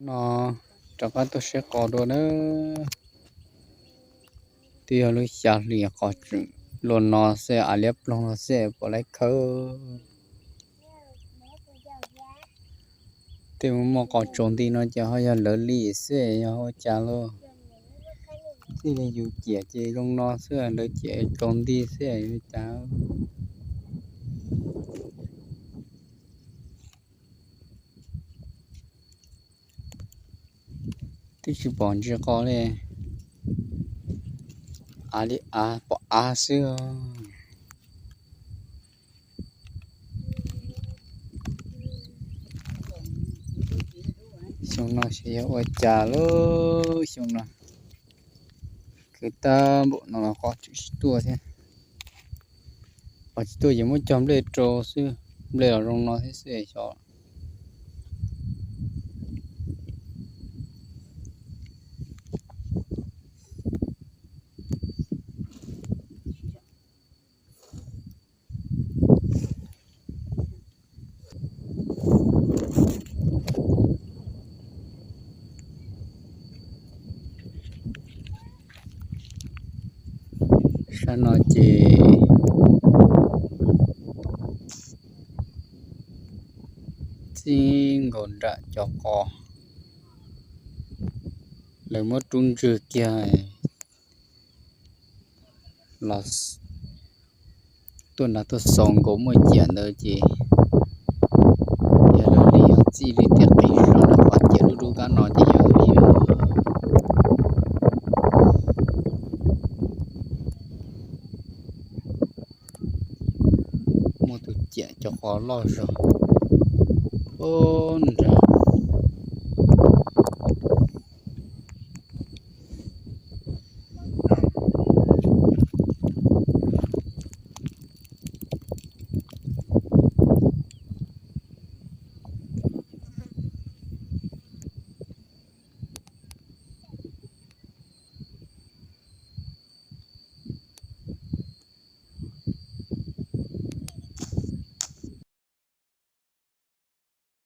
No rov qab tuaj saib qos dua na. Twb yog lub xya hli qos tseem luaj no xwb, av liab ploog no xwb puas laib khawb. Tej muaj qos tsaus nti no ces ho yog lawv li xwb, yog ua cas lauj. Txij li yus ciam ces zoo no xwb, lawv ciam tsaus nti xwb, ua cas. Twb tsis pom ntsis qos li, av li av pom av xwb. Xyoo no xyov yog ua cas lauj, xyoo no khwv tag npaum no los qos tseem tsis tuaj thiab. Qos tsis tuaj ces muab cog nplej rau xwb, nplej los zoo no thiab xwb xyov. Sab no ces txij nkaus nram cov qos lawv muab rub ntswg kiag los tuaj nrad tuaj xaus nkaus muaj ciam ntawd ces yog lawv li, yog txij li tiaj qis zog ntawm qhov ciam dub dub kab no ces yog li. Muaj tus ciam cov qos loj zog, ub,